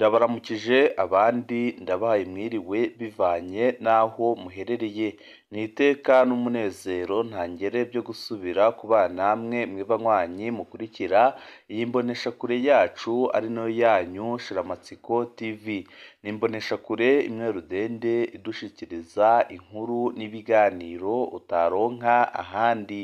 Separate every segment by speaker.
Speaker 1: Ndabaramukije abandi ndabahaye mwiriwe bivanye n'aho muherereye, ni iteka n'umunezero ntangere byo gusubira kubana namwe mwebanywanyi mukurikira iyi mboneshakure yacu ari nayo yanyu Shiramatsiko TV, ni imboneshakure imwe rudende idushikiriza inkuru n'ibiganiro utaronka ahandi.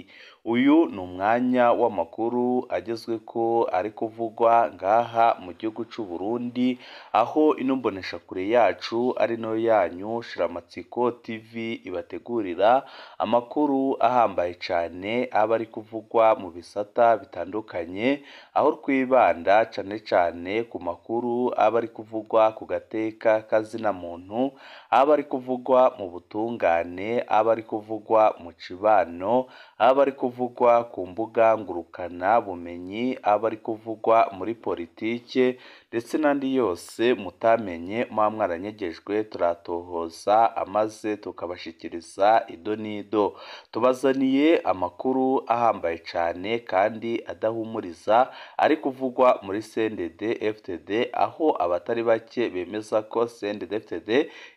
Speaker 1: Uyu ni umwanya w'amakuru agezweko ari kuvugwa ngaha mu gihugu c'u Burundi, aho ino mboneshakure yacu ari nayo yanyu Shiramatsiko TV ibategurira amakuru ahambaye cane aba ari kuvugwa mu bisata bitandukanye, aho twibanda cane cane ku makuru aba ari kuvugwa ku gateka k'azina muntu, aba ari kuvugwa mu butungane, aba ari kuvugwa mu cibano, aba ari kuvugwa ku mbuga ngurukana bumenyi, aba ari kuvugwa muri politike ndetse n'andi yose mutamenye muba mwaranyegejwe, turatohoza amaze tukabashikiriza ido n'ido. Tubazaniye amakuru ahambaye cane kandi adahumuriza ari kuvugwa muri CNDD FDD, aho abatari bake bemeza ko CNDD FDD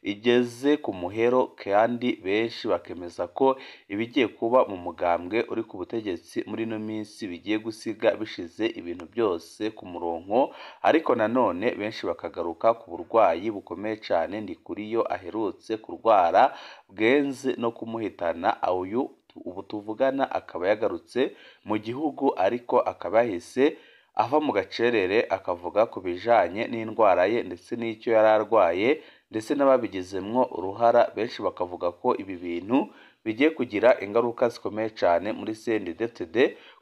Speaker 1: igeze ku muhero kandi benshi bakemeza ko ibigiye kuba mu mugambwe uri ku butegetsi muri ino minsi bigiye gusiga bishize ibintu byose ku murongo, ariko nanone benshi bakagaruka ku burwayi bukomeye cane Ndikuriyo aherutse kurwara bwenze no kumuhitana. Uyu ubu tuvugana akaba yagarutse mu gihugu, ariko akaba yahise ava mu gacerere akavuga ku bijanye n'indwara ye ndetse n'icyo yari arwaye ndetse n'ababigizemwo uruhara. Benshi bakavuga ko ibi bintu bigiye kugira ingaruka zikomeye cane muri CNDD-FDD,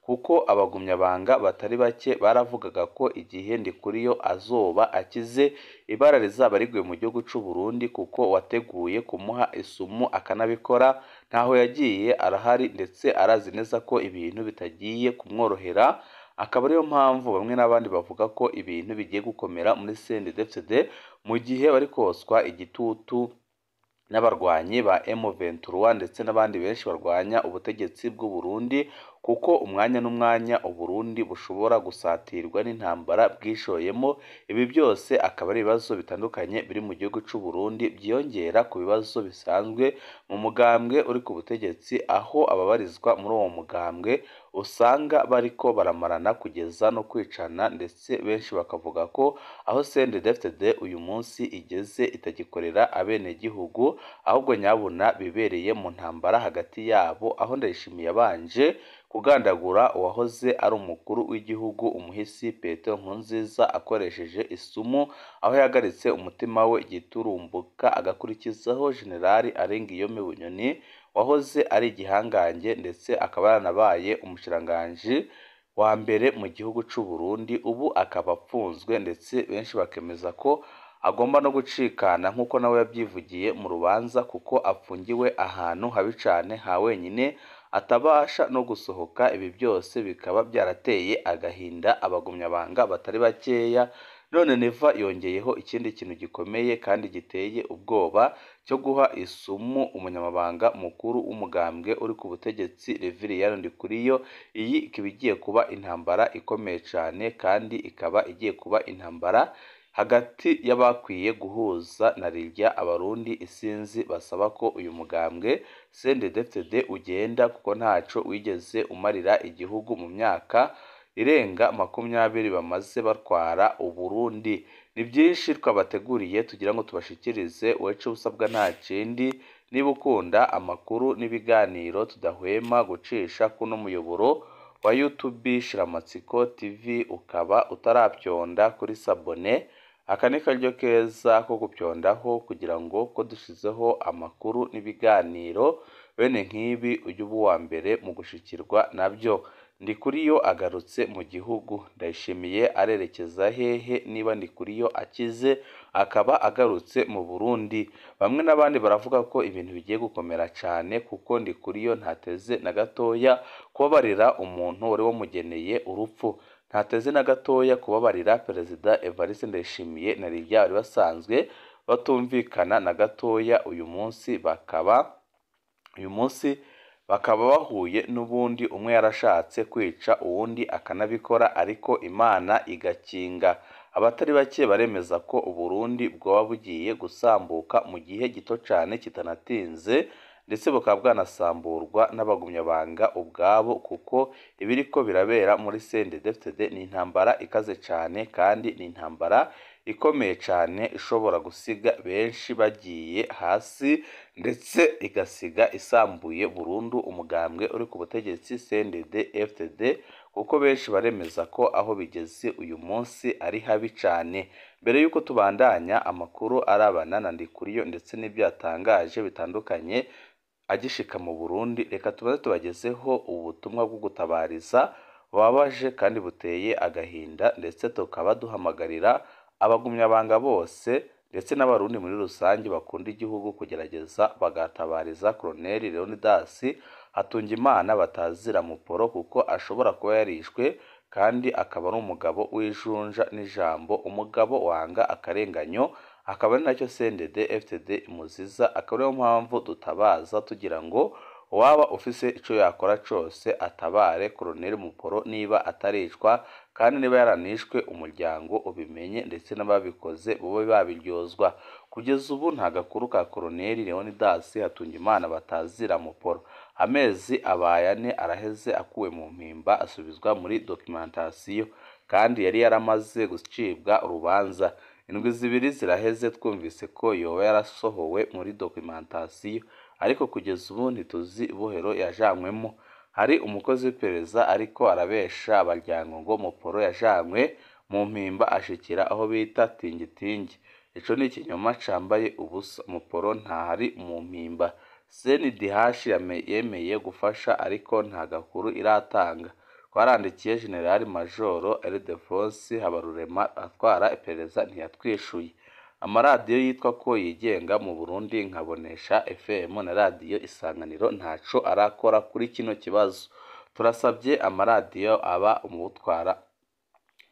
Speaker 1: kuko abagumyabanga batari bake baravugaga ko igihe Ndikuriyo azoba akize ibara rizaba riguye mu gihugu c'u Burundi, kuko wateguye kumuha isumu akanabikora ntaho yagiye arahari, ndetse arazi neza ko ibintu bitagiye kumworohera. Akaba ariyo mpamvu bamwe n'abandi bavuga ko ibintu bigiye gukomera muri CNDD-FDD mu gihe bari koswa igitutu n'abarwanyi ba M23 ndetse n'abandi benshi barwanya ubutegetsi bw'u Burundi, kuko umwanya n'umwanya Uburundi bushobora gusatirwa n'intambara bwishoyemo. Ibi byose akaba ari ibibazo bitandukanye biri mu gihugu c'u Burundi byiyongera ku bibazo bisanzwe mu mugambwe uri ku butegetsi, aho ababarizwa muri uwo mugambwe usanga bariko baramarana kugeza no kwicana, ndetse benshi bakavuga ko aho CNDD-FDD uyu munsi igeze itagikorera abenegihugu, ahubwo nyabuna bibereye mu ntambara hagati yabo, aho Ndayishimiye yabanje kugandagura uwahoze ari umukuru w'igihugu umuhisi Petero Nkurunziza akoresheje isumu, aho yahagaritse umutima we giturumbuka, agakurikizaho Jenerali Arengiyome Bunyoni wahoze ari igihangange ndetse akaba yaranabaye umushikiranganji wa mbere mu gihugu c'u Burundi, ubu akaba apfunzwe ndetse benshi bakemeza ko agomba no gucikana nk'uko nawe yabyivugiye mu rubanza, kuko apfungiwe ahantu habi cane ha wenyine atabasha no gusohoka. Ibi byose bikaba byarateye agahinda abagumyabanga batari bakeya. None Neva yongeyeho ikindi kintu gikomeye kandi giteye ubwoba cyo guha isumu umunyamabanga mukuru w'umugambwe uri ku butegetsi Reveriyani Ndikuriyo. Iyi ikaba igiye kuba intambara ikomeye cane kandi ikaba igiye kuba intambara hagati y'abakwiye guhuza na rirya abarundi isinzi basaba ko uyu mugambwe CNDD-FDD ugenda, kuko ntaco wigeze umarira igihugu mu myaka irenga 20 bamaze batwara Uburundi. Ni byinshi twabateguriye tugira ngo tubashikirize, weco usabwa nta kindi, niba ukunda amakuru n'ibiganiro tudahwema gucisha kuno muyoboro wa YouTube Shiramatsiko TV, ukaba utaravyonda kuri sabone, aka ni karyo keza ko gupyondaho kugira ngo ko dushizeho amakuru n'ibiganiro bene nk'ibi ujye uba uwa mbere mu gushikirwa nabyo. Ndikuriyo agarutse mu gihugu, Ndayishimiye arerekeza hehe niba Ndikuriyo akize akaba agarutse mu Burundi? Bamwe n'abandi baravuga ko ibintu bigiye gukomera cane, kuko Ndikuriyo ntateze na gatoya kubabarira umuntu wari wamugeneye urupfu, ntateze na gatoya kubabarira Perezida Evariste Ndayishimiye na rirya bari basanzwe batumvikana na gatoya. Uyu munsi bakaba bahuye n'ubundi umwe yarashatse kwica uwundi akanabikora, ariko Imana igakinga. Abatari bake baremeza ko Uburundi bwoba bugiye gusambuka mu gihe gito cane kitanatinze, ndetse bukaba bwanasamburwa n'abagumyabanga ubwabo, kuko ibiriko birabera muri CNDD-FDD ni intambara ikaze cane kandi ni intambara ikomeye cane ishobora gusiga benshi bagiye hasi, ndetse igasiga isambuye burundu umugambwe uri ku butegetsi CNDD-FDD, kuko benshi baremeza ko aho bigeze uyu munsi ari habi cane. Mbere y'uko tubandanya amakuru arabana na Ndikuriyo ndetse n'ibyo yatangaje bitandukanye agishika mu Burundi, reka tubaze tubagezeho ubutumwa bwo gutabariza bubabaje kandi buteye agahinda, ndetse tukaba duhamagarira abagumyabanga bose ndetse n'abarundi muri rusange bakunda igihugu kugerageza bagatabariza Colonel Leonidas Hatungimana batazira Muporo, kuko ashobora kuba yarishwe kandi akaba ari umugabo w'ijunja n'ijambo, umugabo wanga akarenganyo, akaba ari nacyo CNDD-FDD imuziza. Akaba ariyo mpamvu dutabaza tugira ngo uwaba ufise ico yakora cose atabare Colonel Muporo niba ataricwa, kandi niba yaranishwe umuryango ubimenye ndetse n'ababikoze bube babiryozwa. Kugeza ubu nta gakuru ka Colonel Leonidas Hatungimana batazira Muporo. Amezi abaye ane araheze akuwe mu mpimba asubizwa muri documentation, kandi yari yaramaze gucibwa urubanza. Indwi zibiri ziraheze twumvise ko yoba yarasohowe muri documentation, ariko kugeza ubu ntituzi ibohero yajanywemo. Hari umukozi w'iperereza ariko arabesha abaryango ngo Muporo yajanywe mu mpimba ashikira aho bita Tingitingi. Ico ni ikinyoma cambaye ubusa, Muporo ntahari mu mpimba. CNDH yemeye gufasha ariko nta gakuru iratanga. Twarandikiye General Majoro Ildefonse Habarurema atwara iperereza ntiyatwishuye. Amaradiyo yitwa ko yigenga mu Burundi nka Bonesha FM na Radiyo Isanganiro ntaco arakora kuri kino kibazo. Turasabye amaradiyo aba umutwara,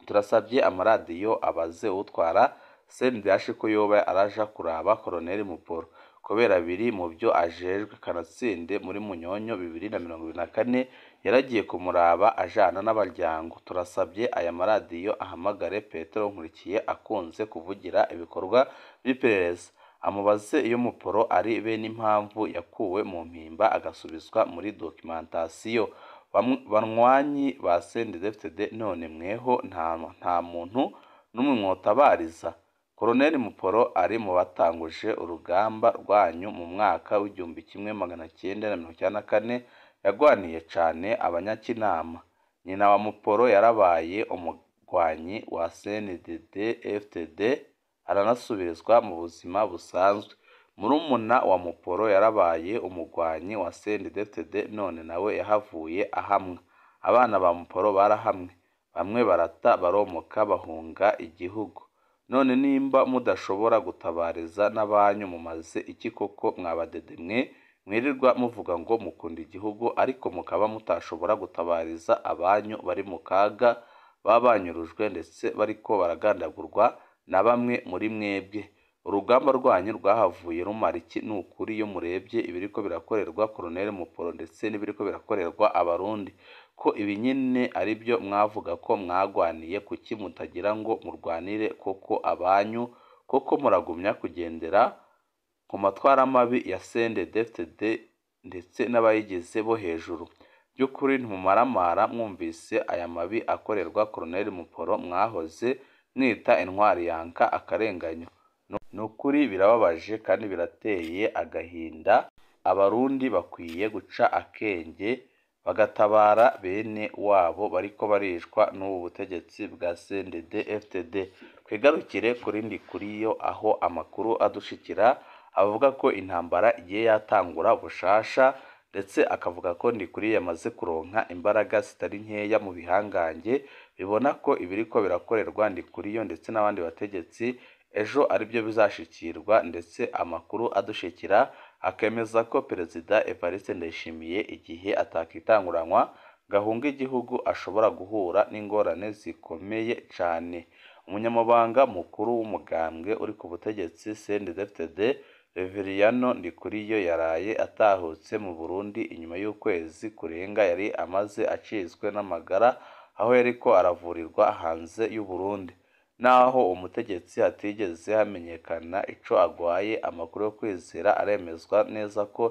Speaker 1: turasabye amaradiyo abaze utwara CNDH ko yoba araja kuraba Colonel Muporo, kubera biri mu byo ajejwe. Kanatsinde muri Munyonyo 2024 yaragiye kumuraba ajana n'abaryango. Turasabye aya maradiyo ahamagare Petero Nkurikiye akunze kuvugira ibikorwa by'iperereza, amubaze iyo Muporo ari be n'impamvu yakuwe mu mpimba agasubizwa muri documentation. Banywanyi ba CNDD-FDD, none mweho nta muntu n'umwe mwotabariza? Colonel Muporo ari mu batanguje urugamba rwanyu mu mwaka w'1994, yagwaniye cane abanyakinama. Nyina wa Muporo yarabaye umugwanyi wa CNDD-FDD, aranasubirizwa mu buzima busanzwe. Murumuna wa Muporo yarabaye umugwanyi wa CNDD-FDD, none nawe yahavuye ahamwa. Abana ba Muporo barahamwe, bamwe barata baromoka bahunga igihugu. None nimba mudashobora gutabariza n'abanyu mumaze iki koko mwabadede mwe mwirirwa muvuga ngo mukunda igihugu, ariko mukaba mutashobora gutabariza abanyu bari mu kaga, baba banyurujwe ndetse bariko baragandagurwa na bamwe muri mwebwe. Urugamba rwanyu rwahavuye rumara iki? Ni ukuri iyo murebye ibiriko birakorerwa Colonel Muporo ndetse n'ibiriko birakorerwa abarundi, ko ibi nyine ari byo mwavuga ko mwagwaniye, kuki mutagira ngo murwanire koko abanyu? Koko muragumya kugendera ku matwara mabi ya CNDD-FDD ndetse n'abayigize bo hejuru? By'ukuri ntimumaramara mwumvise aya mabi akorerwa Colonel Muporo mwahoze mwita intwari yanka akarenganyo. Ni ukuri birababaje kandi birateye agahinda. Abarundi bakwiye guca akenge bagatabara bene wabo bariko barishwa n'ubu butegetsi bwa CNDD-FDD. Twigarukire kuri Ndikuriyo, aho amakuru adushikira avuga ko intambara igiye yatangura bushasha, ndetse akavuga ko Ndikuriyo yamaze kuronka imbaraga zitari nkeya mu bihangange, bibona ko ibiriko birakorerwa Ndikuriyo ndetse n'abandi bategetsi ejo aribyo bizashikirwa. Ndetse amakuru adushikira akemeza ko Perezida Evariste Ndayishimiye igihe atakitanguranwa gahunga igihugu ashobora guhura n'ingorane zikomeye cane. Umunyamabanga mukuru w'umugambwe uri ku butegetsi CNDD-FDD Reveriyano Ndikuriyo yaraye atahutse mu Burundi inyuma y'ukwezi kurenga yari amaze acitswe n'amagara, aho yariko aravurirwa hanze y'u Burundi. Naho umutegetsi hatigeze hamenyekana ico agwaye, amakuru yo kwizera aremezwa neza ko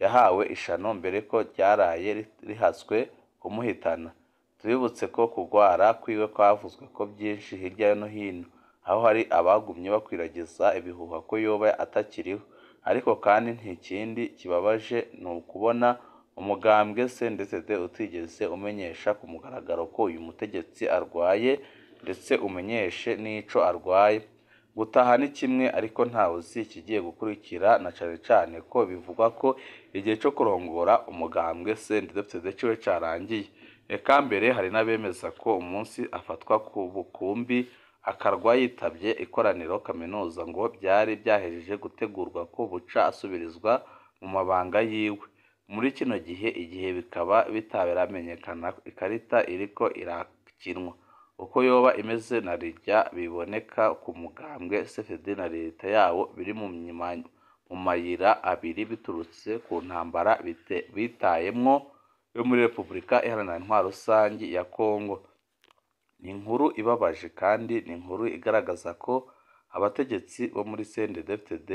Speaker 1: yahawe ishano mbere ko ryaraye rihatswe kumuhitana. Tubibutse ko kugwara kwiwe kwavuzwe ko byinshi hirya no hino, aho hari abagumye bakwiragiza ibihuha ko yoba atakiriho. Ariko kandi ntikindi kibabaje ni ukubona umugambwe CNDD utigeze umenyesha ku mugaragaro ko uyu mutegetsi arwaye, ndetse umenyeshe n'ico arwaye. Gutaha ni kimwe, ariko ntawe uzi ikigiye gukurikira, na cane cane ko bivugwa ko igihe co kurongora umugambwe CNDD-FDD ciwe carangiye. Eka mbere hari n'abemeza ko umunsi afatwa ku bukumbi akarwa yitavye ikoraniro kaminuza ngo byari byahejeje gutegurwa ko buca asubirizwa mu mabanga yiwe. Muri kino gihe igihe bikaba bitaramenyekana ikarita iriko irakinwa uko yoba imeze na rirya biboneka ku mugambwe CFD na leta yawo biri mu mayira abiri biturutse ku ntambara bitayemwo yo muri Repubulika Iharanira Intwaro Rusangi ya Kongo. Ni inkuru ibabaje kandi ni inkuru igaragaza ko abategetsi bo muri CNDD-FDD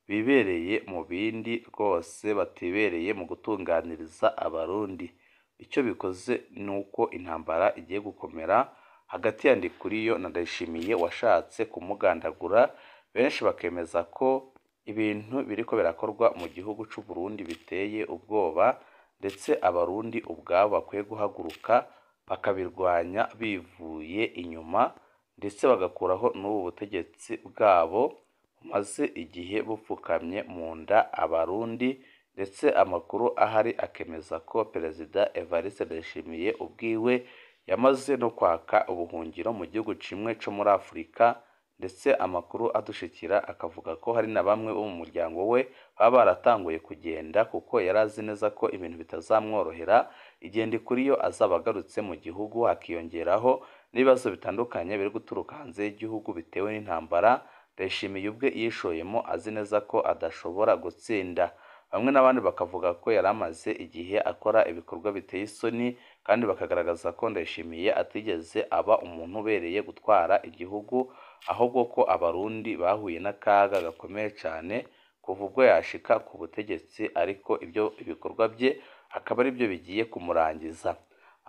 Speaker 1: bibereye mu bindi rwose, batibereye mu gutunganiriza Abarundi. Icyo bikoze ni uko intambara igiye gukomera hagati ya Ndikuriyo na Ndayishimiye washatse kumugandagura. Benshi bakemeza ko ibintu biriko birakorwa mu gihugu c'u Burundi biteye ubwoba, ndetse Abarundi ubwabo bakwiye guhaguruka bakabirwanya bivuye inyuma, ndetse bagakuraho n'ubu butegetsi bwabo bumaze igihe bupfukamye mu nda Abarundi. Ndetse amakuru ahari akemeza ko Perezida Evariste Ndayishimiye ubwiwe yamaze no kwaka ubuhungiro mu gihugu kimwe co muri Afurika, ndetse amakuru adushikira akavuga ko hari na bamwe bo mu muryango we baba baratanguye kugenda, kuko yari azi neza ko ibintu bitazamworohera igihe Ndikuriyo azaba agarutse mu gihugu, hakiyongeraho n'ibibazo bitandukanye biri guturuka hanze y'igihugu bitewe n'intambara Ndayishimiye ubwe yishoyemo azi neza ko adashobora gutsinda. Bamwe n'abandi bakavuga ko yari amaze igihe akora ibikorwa biteye isoni, kandi bakagaragaza ko Ndayishimiye atigeze aba umuntu ubereye gutwara igihugu, ahubwo ko Abarundi bahuye n'akaga gakomeye cyane kuva ubwo yashika ku butegetsi, ariko ibyo ibikorwa bye akaba ari byo bigiye kumurangiza.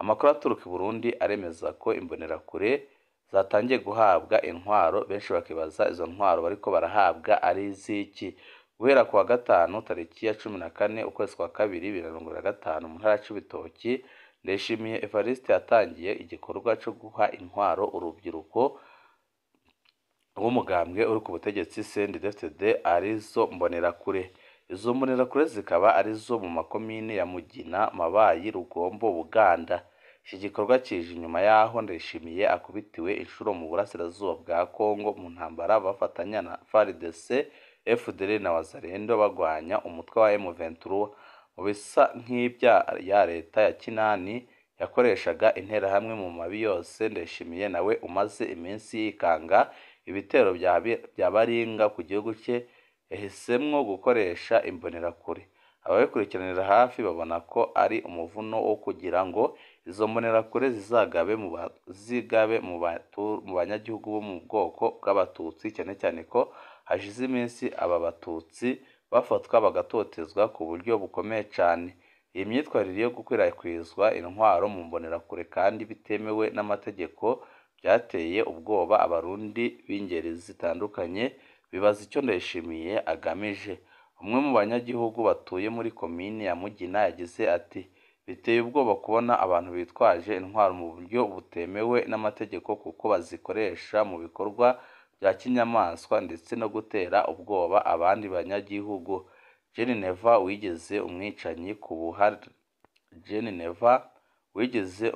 Speaker 1: Amakuru aturuka i Burundi aremeza ko imbonerakure zatangiye guhabwa intwaro, benshi bakibaza izo ntwaro bariko barahabwa ari iz'iki. Guhera kuwa gatanu tariki ya 14 ukwezi kwa kabiri 2025 mu ntara ya Cibitoki, Ndayishimiye Evariste yatangiye igikorwa co guha intwaro urubyiruko rw'umugambwe uri ku butegetsi CNDD-FDD, arizo mbonerakure. Izo mbonerakure zikaba arizo mu makomine ya Mugina, Mabayi, Rugombo, Buganda. Iki gikorwa kije inyuma y'aho Ndayishimiye akubitiwe inshuro mu burasirazuba bwa Kongo mu ntambara bafatanya na FARDC, FDL na Wazalendo bagwanya umutwe wa M23. Mu bisa nk'ibya ya leta ya Kinani yakoreshaga interahamwe mu mabi yose, Ndayishimiye nawe umaze iminsi yikanga ibitero bya baringa ku gihugu cye, yahisemwo gukoresha imbonerakure. Ababikurikiranira hafi babona ko ari umuvuno wo kugira ngo izo mbonerakure zigabe mu banyagihugu bo mu bwoko bw'Abatutsi, cyane cyane ko hashize iminsi aba Batutsi bafatwa bagatotezwa ku buryo bukomeye cyane. Iyi myitwarire yo gukwirakwizwa intwaro mu mbonerakure kandi bitemewe n'amategeko byateye ubwoba Abarundi b'ingeri zitandukanye, bibaza icyo Ndayishimiye agamije. Umwe mu banyagihugu batuye muri komini ya Mugina yagize ati: "Biteye ubwoba kubona abantu bitwaje intwaro mu buryo butemewe n'amategeko, kuko bazikoresha mu bikorwa bya kinyamaswa ndetse no gutera ubwoba abandi banyagihugu." Jane Neva wigize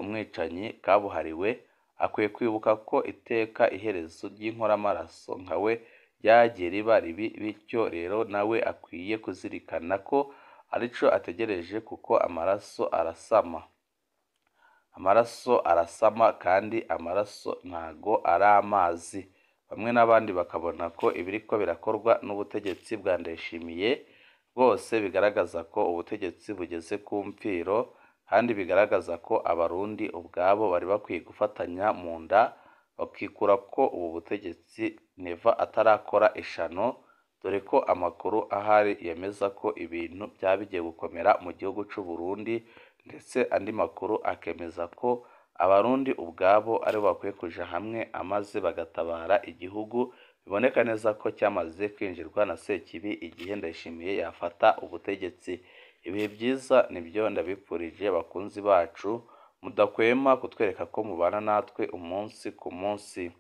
Speaker 1: umwicanyi kabuhariwe akwiye kwibuka ko iteka iherezo ry'inkoramaraso nka we ryagiye riba ribi, bityo rero nawe akwiye kuzirikana ko arico ategereje, kuko amaraso arasama. Amaraso arasama kandi amaraso ntago ari amazi. Bamwe n'abandi bakabona ko ibiriko birakorwa n'ubutegetsi bwa Ndayishimiye rwose bigaragaza ko ubutegetsi bugeze ku mpfiro, kandi bigaragaza ko Abarundi ubwabo bari bakwiye gufatanya mu nda bakikura ko ubu butegetsi Neva atarakora ishano, dore ko amakuru ahari yemeza ko ibintu byaba bigiye gukomera mu gihugu c'u Burundi, ndetse andi makuru akemeza ko Abarundi ubwabo aribo bakwiye kuja hamwe amaze bagatabara igihugu, biboneka neza ko cyamaze kwinjirwa na Sekibi igihe Ndayishimiye yafata ubutegetsi. Ibihe byiza nibyo ndabipfurije bakunzi bacu, mudahwema kutwereka ko mubana natwe umunsi ku munsi.